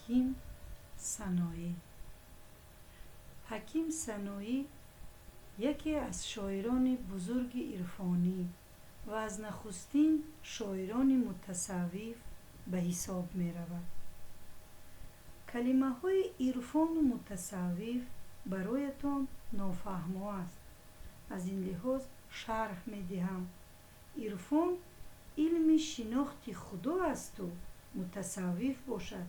Ҳаким Саноӣ. Ҳаким Саноӣ яке аз шоирони бузурги ирфонӣ ва аз нахустин шоирони мутасаввиф ба ҳисоб меравад. Калимаҳои ирфону мутасаввиф бароятон нофаҳмо аст. Аз ин лиҳоз шарҳ медиҳам. Ирфон илми шинохти Худо асту мутасаввиф бошад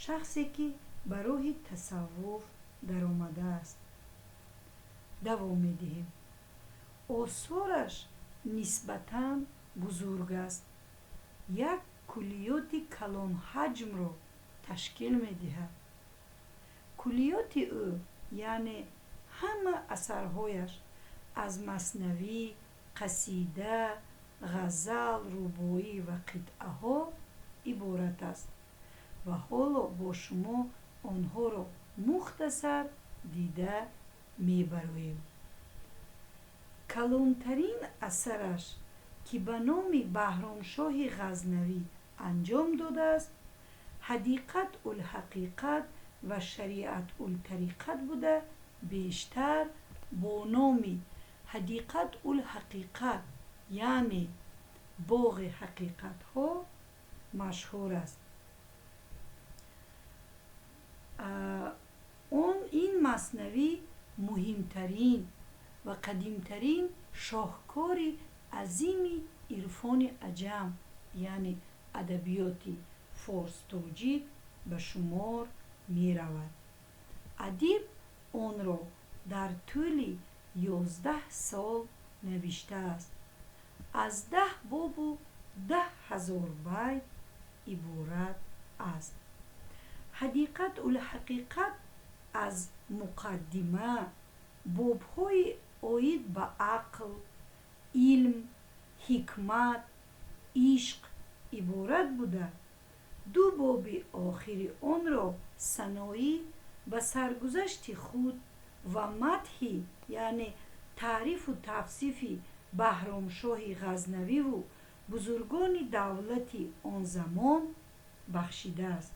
шахсе, ки ба роҳи тасаввуф даромадааст. Давом медиҳем. Осораш нисбатан бузург аст. Як куллиёти калонҳаҷмро ташкил медиҳад. Куллиёти ӯ, яъне ҳама асарҳояш аз маснавӣ, қасида, ғазал, рубоӣ ва қитъаҳо иборат аст ва ҳоло бо шумо онҳоро мухтасар дида мебароем. Калонтарин асараш, ки ба номи Баҳромшоҳи Ғазнавӣ анҷом додааст, Ҳадиқат-ул-ҳақиқат ва Шариат-ул-тариқат буда, бештар бо номи Ҳадиқат-ул-ҳақиқат, яъне Боғи ҳақиқатҳо машҳур аст. Он ин маснавӣ муҳимтарин ва қадимтарин шоҳкори азими ирфони аҷам, яъне адабиёти форс-тоҷик ба шумор меравад. Адиб онро дар тӯли 11 сол навиштааст. Аз 10 бобу 10 000 байт иборат аст. Ҳадиқат-ул-ҳақиқат аз муқаддима, бобҳои оид ба ақл, илм, ҳикмат, ишқ иборат буда, ду боби охири онро Саноӣ ба саргузашти худ ва мадҳи, яъне таърифу тавсифи Баҳромшоҳи Ғазнавиву бузургони давлати он замон бахшидааст.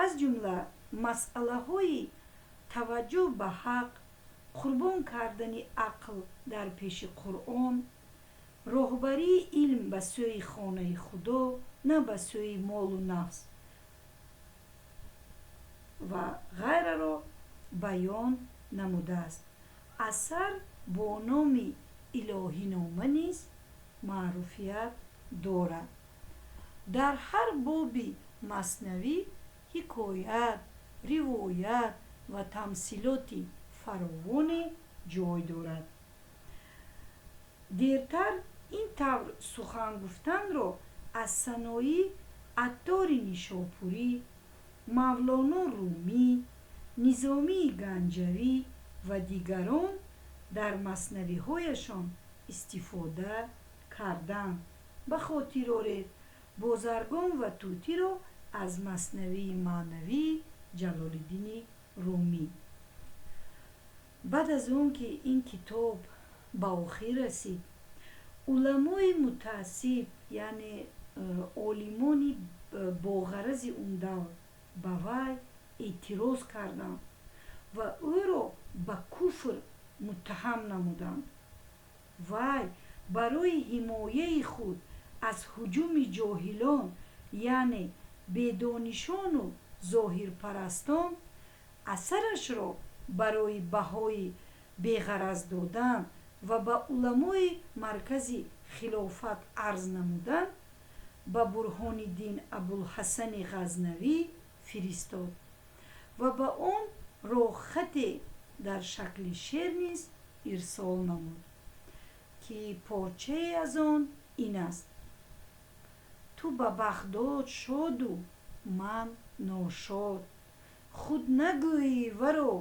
Аз ҷумла масъалаҳои таваҷҷӯҳ ба ҳақ, қурбон кардани ақл дар пеши Қуръон, роҳбарии илм ба сӯи хонаи Худо, на ба сӯи молу нафс ва ғайраро баён намудааст. Асар бо номи Илоҳинома низ маъруфият дорад. Дар ҳар боби маснавӣ ҳикоят, ривоят ва тамсилоти фаровоне ҷой дорад. Дертар ин тавр сухан гуфтанро аз Саноӣ Аттори Нишопурӣ, Мавлоно Румӣ, Низомии Ганҷавӣ ва дигарон дар маснавиҳояшон истифода карданд. Ба хотир оред Бозаргон ва Тӯтиро аз маснавии маънавии Ҷалолиддини Румӣ. Баъд аз он ки ин китоб ба охир расид, уламои мутаассиб, яъне олимони боғарази он давр ба вай эътироз карданд ва ӯро ба куфр муттаҳам намуданд. Вай барои ҳимояи худ аз ҳуҷуми ҷоҳилон, яъне бедонишону зоҳирпарастон, асарашро барои баҳои беғараз додан ва ба уламои маркази хилофат арз намудан ба Бурҳониддин Абулҳасани Ғазнавӣ фиристод ва ба он роҳхате дар шакли шеър низ ирсол намуд, ки порчае аз он ин аст: Ту ба Бағдод шоду ман ношод, худ нагӯӣ варо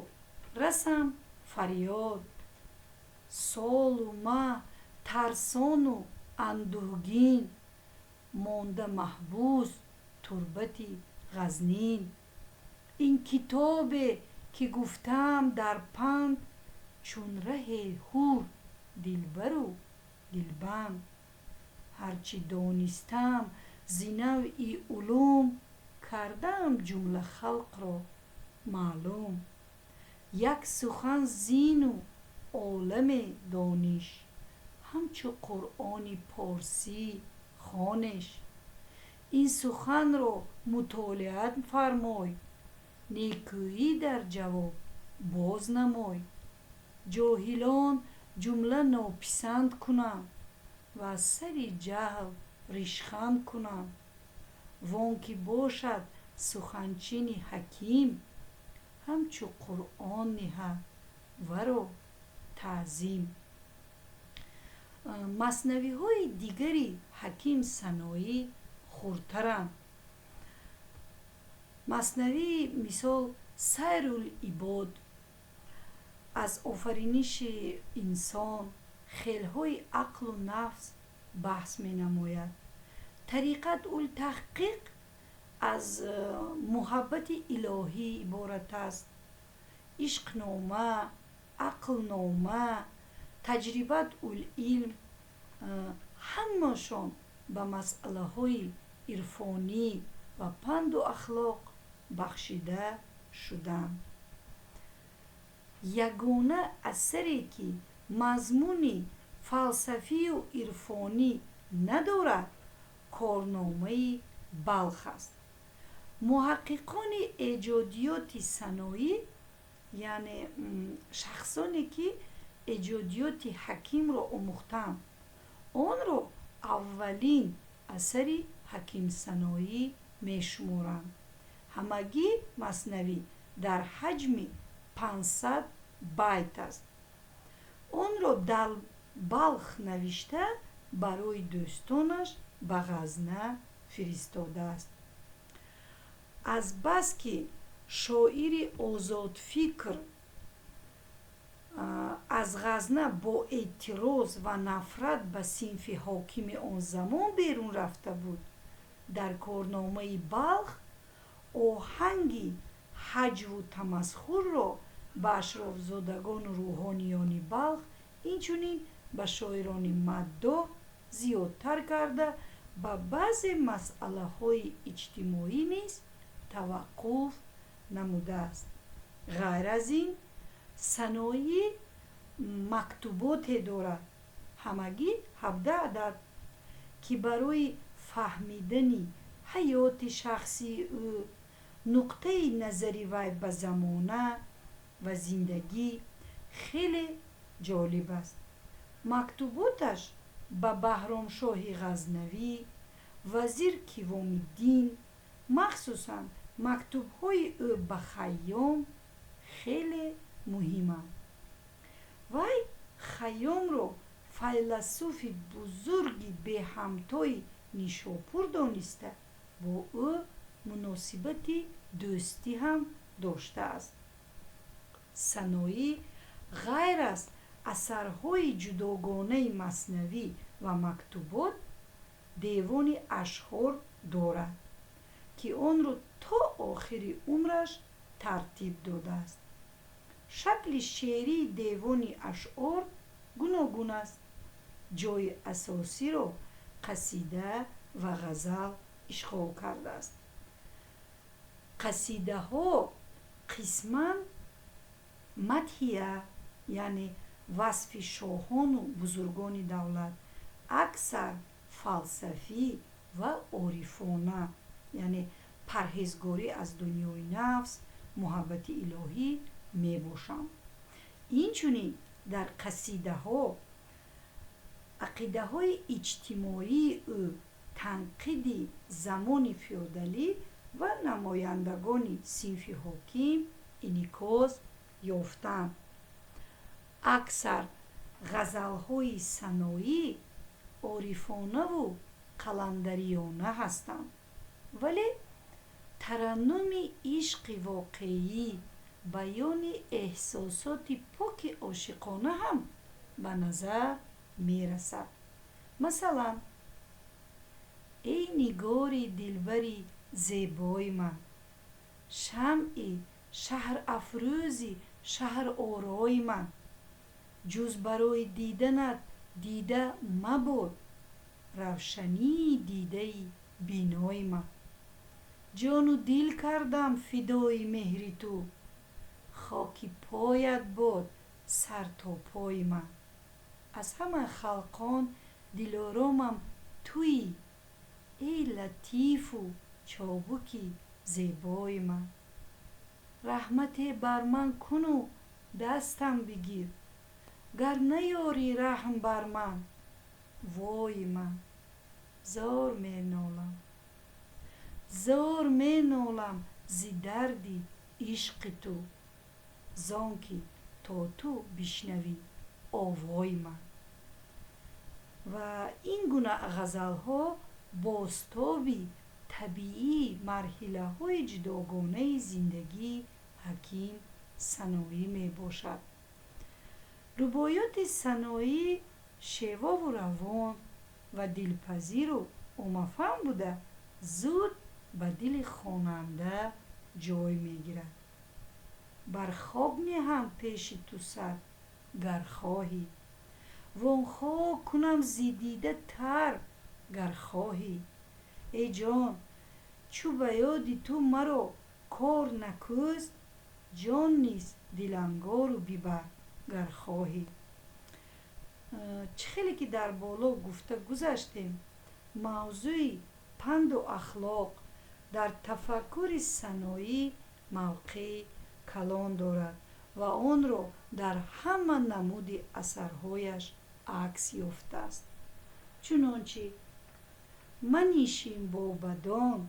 расам фарёд. Солу маҳ тарсону андӯҳгин, монда маҳбус турбати Ғазнин. Ин китобе, ки гуфтаам дар панд, чун раҳе ҳур дилбару дилбанд. Ҳарчи донистам зи навъи улум, Кардаам ҷумла халқро маълум. Як сухан зину оламе дониш, ҳамчу Қуръони порсӣ хонеш. Ин суханро мутолиат фармой, некӯӣ дар ҷавоб боз намой. Ҷоҳилон ҷумла нописанд кунанд ва аз сари ҷаҳл ришханд кунанд. Вон ки бошад суханчини ҳаким, ҳамчу Қуръон ниҳад варо таъзим. Маснавиҳои дигари Ҳаким Саноӣ хурдтаранд. Маснавии, мисол, Сайрул ибод аз офариниши инсон, хелҳои ақлу нафс баҳс менамояд. Тариқат ул таҳқиқ аз муҳаббати илоҳӣ иборат аст. Ишқнома, ақлнома, Таҷрибат ул илм ҳамашон ба масъалаҳои ирфонӣ ва панду ахлоқ бахшида шуданд. Ягона асаре, ки мазмуни фалсафию ирфонӣ надорад, Корномаи Балх аст. Муҳаққиқони эҷодиёти Саноӣ, яъне шахсоне, ки эҷодиёти Ҳакимро омӯхтанд, онро аввалин асари Ҳаким Саноӣ мешуморанд. Ҳамагӣ маснавӣ дар ҳаҷми 500 байт аст. Онро дар Балх навишта, барои дӯстонаш ба Ғазна фиристодааст. Азбаски шоири озодфикр аз Ғазна бо эътироз ва нафрат ба синфи ҳокими он замон берун рафта буд, дар Корномаи Балх оҳанги ҳаҷву тамасхурро ба ашрофзодагону рӯҳониёни Балх, инчунин ба шоирони маддоҳ зиёдтар карда, ба баъзе масъалаҳои иҷтимоӣ низ таваққуф намудааст. Ғайр аз ин, Саноӣ мактуботе дорад, ҳамагӣ 17 адад, ки барои фаҳмидани ҳаёти шахсии ӯ, нуқтаи назари вай ба замона ва зиндагӣ хеле ҷолиб аст. Мактуботаш ба Баҳромшоҳи Ғазнавӣ, вазир Кивомиддин, махсусан мактубҳои ӯ ба Хайём хеле муҳиманд. Вай Хайёмро файласуфи бузурги беҳамтои Нишопур дониста, бо ӯ муносибати дӯстӣ ҳам доштааст. Саноӣ ғайр аз асарҳои ҷудогонаи маснавӣ ва мактубот, Девони ашъор дорад, ки онро то охири умраш тартиб додааст. Шакли шеърии Девони ашъор гуногун аст. Ҷои асосиро қасида ва ғазал ишғол кардааст. Қасидаҳо қисман мадҳия, яъне васфи шоҳону бузургони давлат, аксар фалсафӣ ва орифона, яъне парҳезгорӣ аз дунёи нафс, муҳаббати илоҳӣ мебошанд. Инчунин дар қасидаҳо ақидаҳои иҷтимоии ӯ, танқиди замони феодалӣ ва намояндагони синфи ҳоким инъикос ёфтанд. Аксар ғазалҳои Саноӣ орифонаву қаландариёна ҳастанд, вале тараннуми ишқи воқеӣ, баёни эҳсосоти поки ошиқона ҳам ба назар мерасад. Масалан: Эй нигори дилбари зебои ман, шамъи шаҳрафрӯзи шаҳророи ман, ҷуз барои диданат дида мабод равшании дидаи бинои ман. Ҷону дил кардам фидои меҳри ту, хоки поят бод сар то пои ман. Аз ҳама халқон дилоромам туӣ, эй латифу чобуки зебои ман. Раҳмате бар ман куну дастам бигир, гар наёрӣ раҳм бар ман, вои ман. Зор менолам, зор менолам зи дарди ишқи ту, зон ки то ту бишнавӣ овои ман. Ва ин гуна ғазалҳо бозтоби табиии марҳилаҳои ҷудогонаи зиндагии Ҳаким Саноӣ мебошад. Рубоёти Саноӣ шевову равон ва дилпазиру оммафаҳм буда, зуд ба дили хонанда ҷой мегирад. Бар хок ниҳам пеши ту сар, гар хоҳӣ, вон хок кунам зи дида тар, гар хоҳӣ. Эй ҷон, чу ба ёди ту маро кор накӯст, ҷон низ дилангору бибар, гар хоҳӣ. Чӣ хеле ки дар боло гуфта гузаштем, мавзӯи панду ахлоқ дар тафаккури Саноӣ мавқеи калон дорад ва онро дар ҳама намуди асарҳояш акс ёфтааст. Чунончи манишин бо бадон,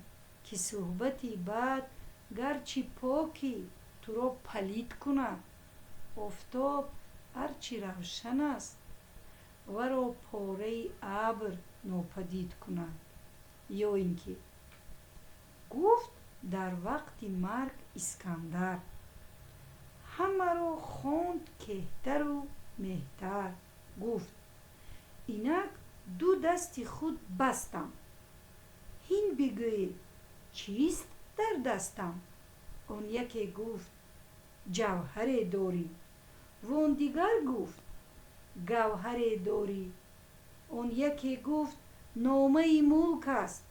ки суҳбати бад гарчи покӣ туро палид кунад. Офтоб ҳарчи равшан аст, варо пораи абр нопадид кунад. Ё ин ки гуфт дар вақти марг Искандар, ҳамаро хонд кеҳтару меҳтар. Гуфт: инак ду дасти худ бастам, ҳин бигӯед, чист дар дастам? Он яке гуфт: ҷавҳаре дорӣ, вон дигар гуфт: гавҳаре дорӣ. Он яке гуфт: номаи мулк аст,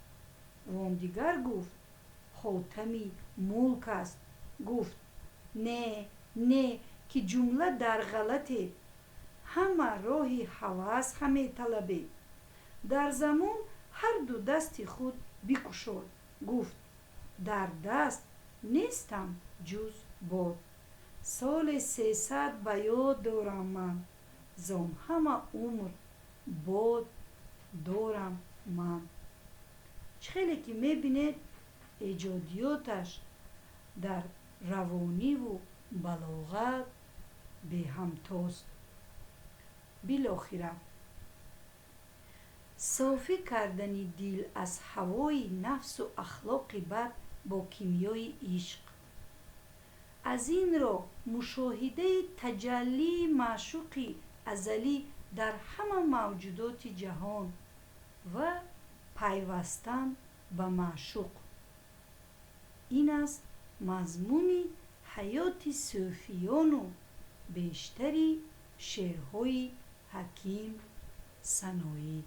вон дигар гуфт: хотами мулк аст. Гуфт: не, не, ки ҷумла дар ғалатед, ҳама роҳи ҳавас ҳаметалабед. Дар замон ҳар ду дасти худ бикушод, гуфт: дар даст нестам ҷуз бод. Соли 300 ба ёд дорам ман, зон ҳама умр бод дорам ман. Чӣ хеле ки мебинед, эҷодиёташ дар равониву балоғат беҳамтост. Билохира софӣ кардани дил аз ҳавои нафсу ахлоқи бад бо кимиёи ишқ, аз ин роҳ мушоҳидаи таҷаллии маъшуқи азалӣ дар ҳама мавҷудоти ҷаҳон ва пайвастан ба маъшуқ. Ин аст мазмуни ҳаёти сӯфиёну бештари шеърҳои Ҳаким Саноӣ.